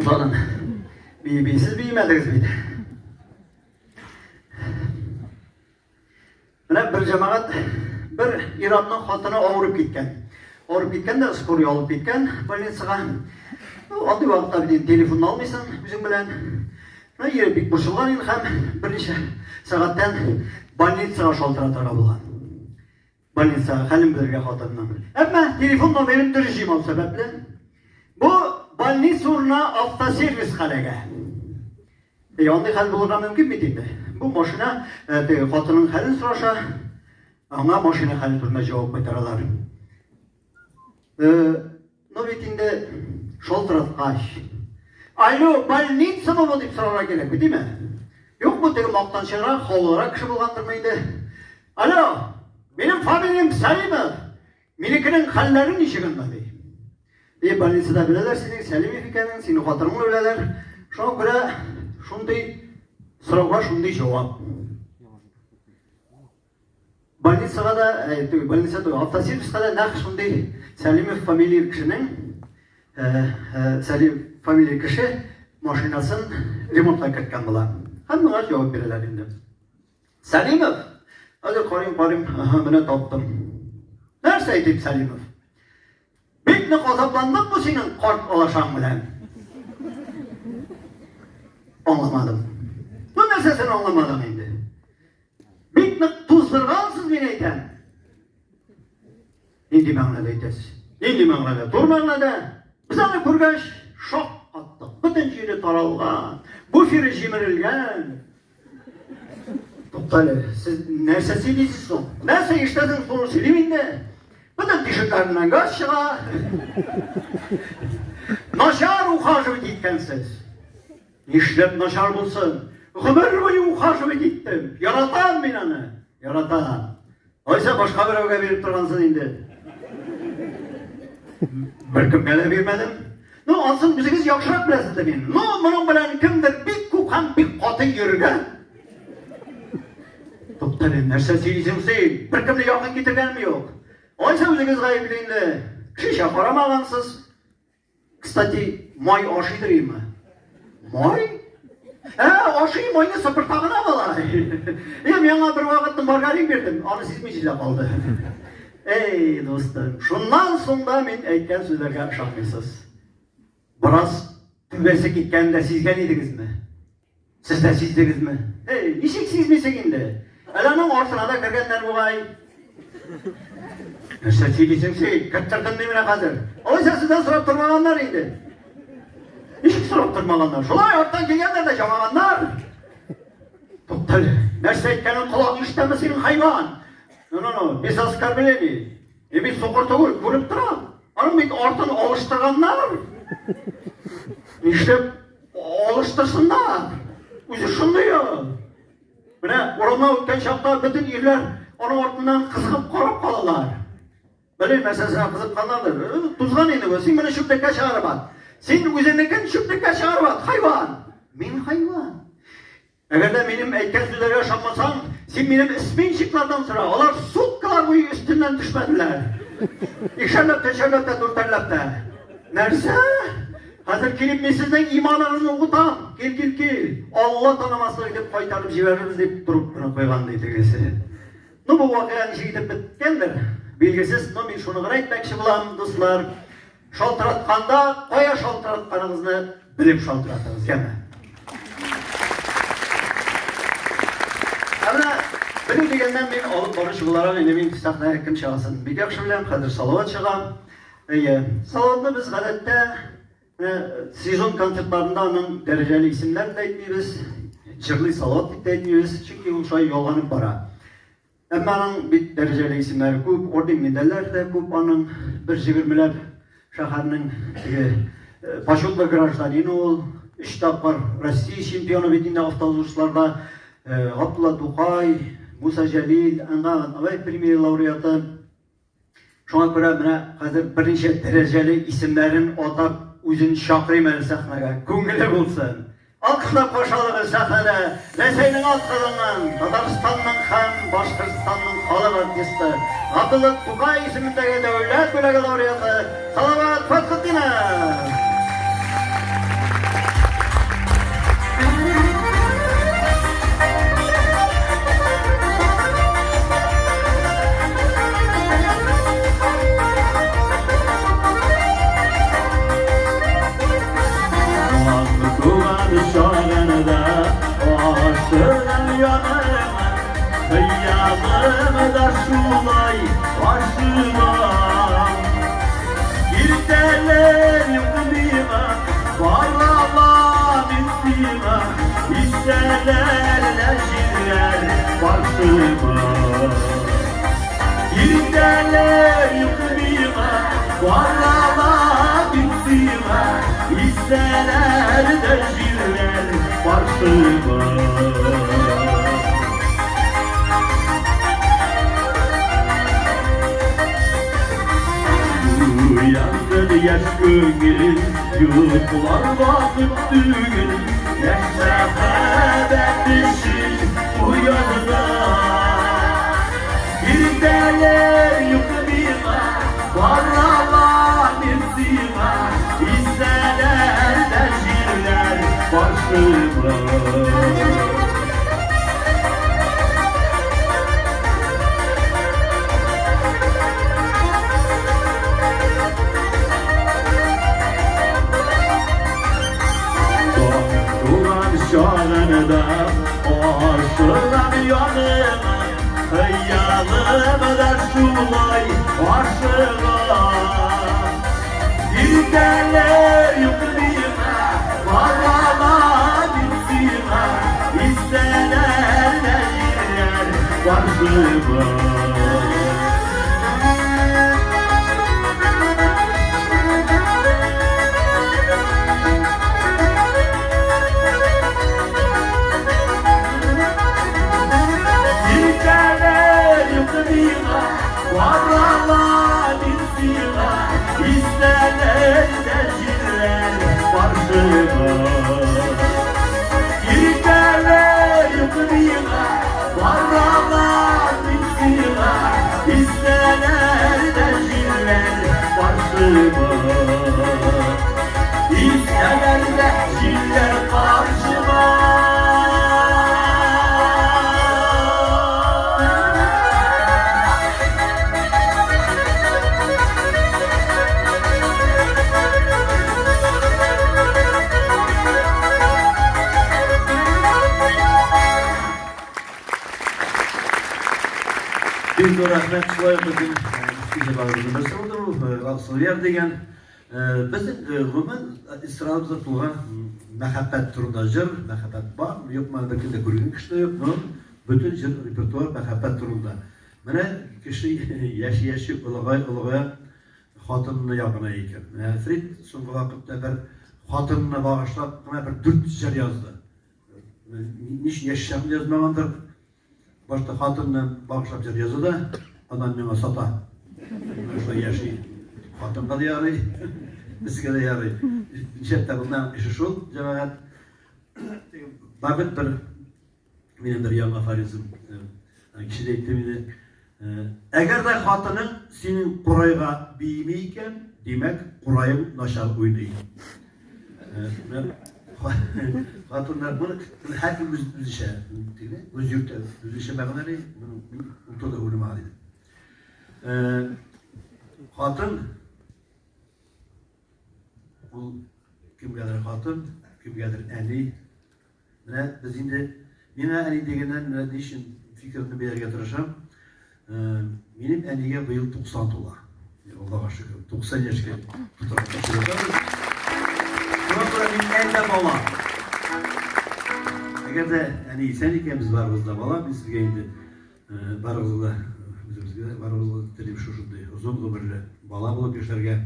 Узадым. Бии бии, сез биемәдегез бит. Менә бер җәмәгать, бер ир-атның хатыны авырып киткән. Авырып киткән дә скорый алып киткән больницага. Ну, андый вакытта бит инде телефонны алмыйсың үзең белән. Менә ире бик борчылган инде һәм берничә сәгатьтән больницага шалтыратырга булган. Больницага хәлен белергә хатынның. Әмма телефон номерын дөрес җыймау сәбәпле, бу больница урынына автосервиска эләгә. И андый хәл булырга мөмкин бит инде. Бу машина э, теге хатынның хәлен сораша, аңа машина хәле турында җавап кайтаралар. Э, ну бит инде шалтыраткач. Алло, больницамы бу дип сорарга кирәк бит, димә? Юк, бу теге мактанчыграк, хаулырак кеше булгандырмы инде. Алло, минем фамилиям Сәлимов. Минекенең хәлләре ничек анда ди. И больницада беләләр синең Сәлимов икәнен, синең хатыныңны беләләр. Шуңа күрә шундый сорауга шундый җавап. Больницага да, ә, түгел, больница түгел, автосервиска да нәкъ шундый Сәлимов фамилия кешенең, ә, ә, Сәлим фамилия кеше машинасын ремонтка керткән була. Һәм моңа җавап бирәләр инде. Сәлимов! Хәзер карыйм, карыйм, ага, менә таптым. Нәрсә әйтим, Сәлимов? Бик нык азапландык бу синең карт алашаң белән. Аңламадым. Бу нәрсәсен аңламадың инде? Бик нык туздыргансыз, мин әйтәм. Нинди мәгънәдә әйтәсез? Нинди мәгънәдә? Тур мәгънәдә. Без аны күргәч, шок каттык. Бөтен җире таралган, буферы җимерелгән. Туктале, сез нәрсә сөйлисез соң? Нәрсә ишетәсең, шуны сөйлим инде. Бөтен тишекләреннән газ чыга. Начар ухаживать иткәнсез. Нишләп начар булсын? Гомер буе ухаживать иттем. Яратам мин аны. Яратам. Алайса башка берәүгә биреп торгансың инде. Беркемгә дә бирмәдем. Ну, ансын үзегез яхшырак беләсез дә мин. Ну, моның белән кемдер бик күп һәм бик каты йөргән. Туктале, нәрсә сөйлисең син? Беркемне якын китергәнем юк. Алайса үзегез гаепле инде. Кешечә карамагансыз. Кстати, май ашыйдыр име? Май? Ә, ашый, майны сыпырта гына бала. Е, миңа бер вакытны маргарин бирдем, аны сизми җилә калды. Эй, дустым, шуннан соң да мин әйткән сүзләргә ышанмыйсыз. Бераз түбәсе киткәнен дә сизгән идегезме? Сез дә сиздегезме? Эй, ничек сизмисең инде? Әле аның артына да кергәннәр бугай. Нәрсә сөйлисең син? Керттердем ди менә хәзер. Алайса сездән сорап тормаганнар инде. Ничек сорап тормаганнар? Шулай арттан килгәннәр дә чамаганнар. Туктале, нәрсә әйткәнен колак ишетәме синең хайван? Ну, ну, ну, без оскорблений. Мин бит сукыр түгел, күреп торам. Аның бит артын алыштырганнар. Нишләп алыштырсыннар? Үзе шундый ул. Менә урамнан үткән чакта бөтен ирләр аның артыннан кызыгып карап калалар. Белмим, нәрсәсенә кызыкканнардыр. Э, тузган инде бу. Син моны чүплеккә чыгарып ат. Син үзеңнекен чүплеккә чыгарып ат, хайван. Мин хайван. Әгәр дә минем әйткән сүзләргә ышанмасаң, син минем сменщиклардан сора, алар суткалар буе өстемнән төшмәделәр. Икшәрләп тә, өчәрләп тә, дүртәрләп тә. Нәрсә? Хәзер килеп мин сезнең иманыгызны укытам. Кил, кил, кил. Алла танымаслык итеп кайтарып җибәрербез дип трубканы куйган ди тегесе. Ну, бу вакыйга ничек итеп беткәндер, билгесез, но мин шуны гына әйтмәкче булам, дуслар. Шалтыратканда кая шалтыратканыгызны белеп шалтыратыгыз, яме. Ә менә белү дигәннән мин алып баручы буларак инде мин сәхнәгә кем чыгасын бик яхшы беләм. Хәзер Салават чыга. Әйе, Салаватны без гадәттә менә сезон концертларында аның дәрәҗәле исемнәрен дә әйтмибез, җырлый Салават дип тә әйтмибез, чөнки ул шулай ялганып бара. Әмма аның бит дәрәҗәле исемнәре күп, орден-медальләре дә күп аның. Бер җегермеләп шәһәрнең теге э, почетлы гражданины ул. Өч тапкыр Россия чемпионы бит инде автоузышларда. Э, Габдулла Тукай, Муса Җәлил, Әнга Абай премия лауреаты. Шуңа күрә менә хәзер берничә дәрәҗәле исемнәрен атап үзен чакырыйм әле сәхнәгә. Күңеле булсын. Алкышлап каршы алыгыз сәхнәдә Рәсәйнең атказанган, Татарстанның һәм Башкортстанның халык артисты, Габдулла Тукай исемендәге дәүләт бүләге лауреаты Салават Фәтхетдинов! Ашыгам яныма, хыялым да шулай ашыгам. Иртәләр юк миңа, баралам мин сиңа, Исәләр дә җилләр каршыма. Иртәләр юк миңа, баралам мин сиңа, Исәләр дә җилләр каршыма. Уянды яшь күңел, йоклар вакыт түгел, Яшь мәхәббәт өчен уянырга. Иртәләр юк миңа, баралам мин сиңа, Исәләр дә җилләр каршыма. Туган чагында ашыгам яныма, Хыялым да шулай ашыгам. Иртәләр юк миңа, баралам мин сиңа, Исәләр дә җилләр каршыма. Иртәләр юк миңа, баралам мин сиңа, Исәләр дә җилләр каршыма. Иртәләр юк миңа, баралам мин сиңа, Исәләр дә җилләр каршыма. Исәләр дә җилләр каршыма. Бик зур рәхмәт, шулай ук безнең иске җырларыбызның берсе булды бу, Аксылъяр дигән. Безнең гомумән эстрадабызда тулган мәхәббәт турында җыр, мәхәббәт бар, юкмы, аны беркем дә күргән кеше дә юк, но бөтен җыр репертуар мәхәббәт турында. Менә кеше яши-яши олыгая-олыгая хатынына ябына икән. Менә Фрид соңгы вакытта бер хатынына багышлап кына бер дүрт җыр язды. Ничә яшь чагында язмагандыр. Башта хатынны багышлап җыр яза да, аннан миңа сата. Менә шулай яши. Хатынга да ярый, безгә дә ярый. Нишләп тә булмаган эше шул, җәмәгать. Бар бит бер минем бер яңа афоризм. Кеше дә әйтте мине. Әгәр дә хатының синең курайга биеми икән, димәк, кураең начар уйный. Хатыннар моны һәркем үз үзенчә, теге, үз йөртә, үзенчә мәгънәли, моны мин ул турыда уйламаган идем. Хатын ул кемгәдер хатын, кемгәдер әни. Менә без инде миңа әни дигәннән менә ни өчен фикеремне бирергә тырышам. Минем әнигә быел 90 тула. Аллага шөкер, 90 яшькә тутырып тапшырдым. Шуңа күрә мин әле бала. Әгәр дә әни исән икән, без барыбыз да бала, мин сезгә инде барыгызга да, үзебезгә барыбызга да телим шушындый озын гомерле бала булып яшәргә.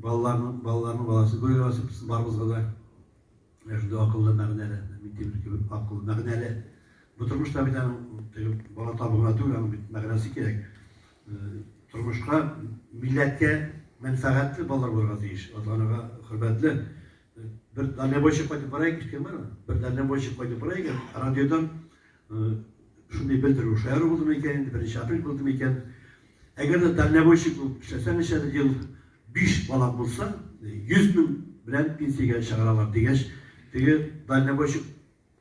Балаларның, балаларның баласы күрергә насыйп булсын барыбызга да. Менә шундый акыллы, мәгънәле, Минтимер кебек акыллы, мәгънәле. Бу тормышта бит аның теге бала табу гына түгел, аның бит мәгънәсе кирәк. Тормышка, милләткә мәнфәгатьле балалар булырга тиеш. Ата-анага хөрмәтле. Бер дальнобойщик кайтып бара икән, ишеткән бармы? Бер дальнобойщик кайтып бара икән, радиодан шундый белдерү, шаяру булдымы икән инде, беренче апрель булдымы икән. Әгәр дә дальнобойщик булып эшләсәң ничәдер ел, биш балаң булса, 100 мең белән пенсиягә чыгаралар дигәч, теге дальнобойщик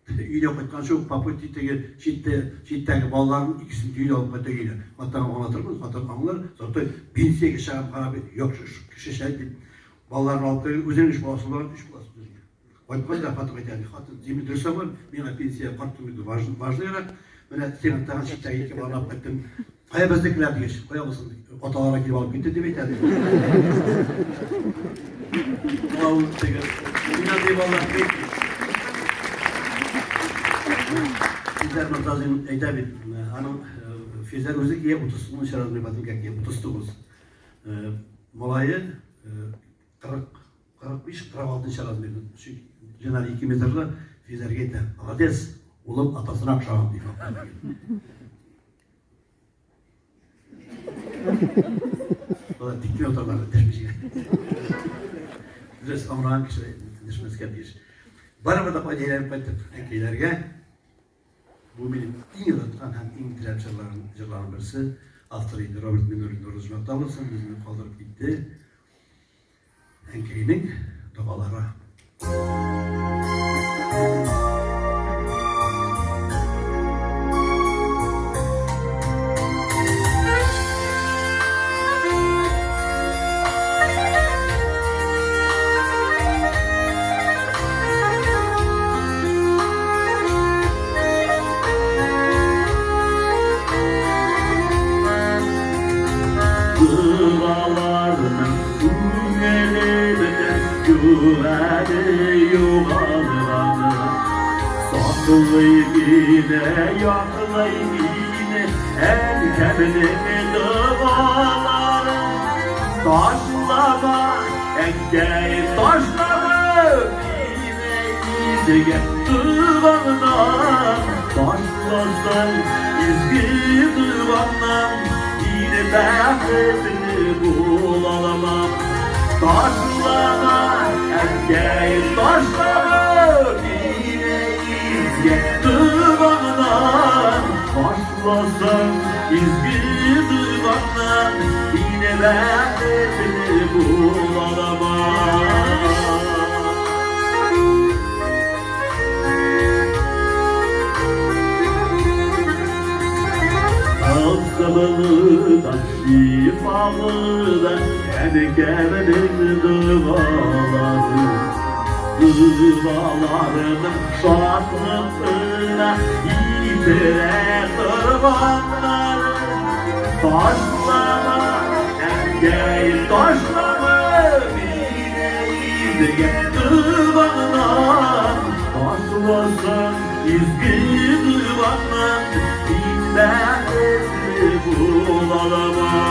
өенә кайтканчы ук по пути теге читтә, читтәге балаларның икесен төйли алып кайта өенә. Хатынга аңлатырмын, хатын аңлар, зато пенсиягә чыгам, карап, яхшы кеше шәй дип, балаларын алып кергән, үзенең өч баласы булган, өч баласы. Кайткан да хатын әйтә, хатын, дими дөрес аңлыйм, миңа пенсия карт түгел, важныйрак. Менә сиңа тагын читтәге ике баланы алып кайттым. Кая безнекеләр дигәч, кая булсын, аталары килеп алып китте дип әйтә. Ул теге, мин андый балалар бик. Физәр Мортазин әйтә бит, аның Физәр үзе кия 39 размер ботинка кия, 39. Малае 40 45, 46 размер. Чөнки Ленар 2 метрлы, Физәргә әйтә, молодец, улым атасына охшаган ди. Алар тик кенә утыралар, дәшмичә. Дөрес, аңлаган кеше дәшмәскә тиеш. Барыбер дә кайда әйләнеп кайттык әнкәйләргә. Бу минем иң яраткан һәм иң теләп җырларым, җырларым берсе. Автор инде Роберт Миннуллин нурлы җомакта булсын, безне калдырып китте. Әнкәйнең догалары. Дугаларның күңеле бетә, күңеле югалганы. Саклый мине, яклый мине, әнкәмнең догалары. Ташлама, әнкәй, ташлама мине изге туганнан. Ташласаң изге туганнан, мин бәхетле булаламам. Ташлама, әнкәй, ташлама мине изге туганнан. Ташласаң изге туганнан, мин бәхетле булаламам. Тылсымлы да, шифалы да әнкәмнең догалары. Дугаларының шатлыкына итерә торганнары. Ташлама, әнкәй, ташлама мине изге дугаңнан. Ташласаң изге дугаңнан, мин бәхетле булаламам.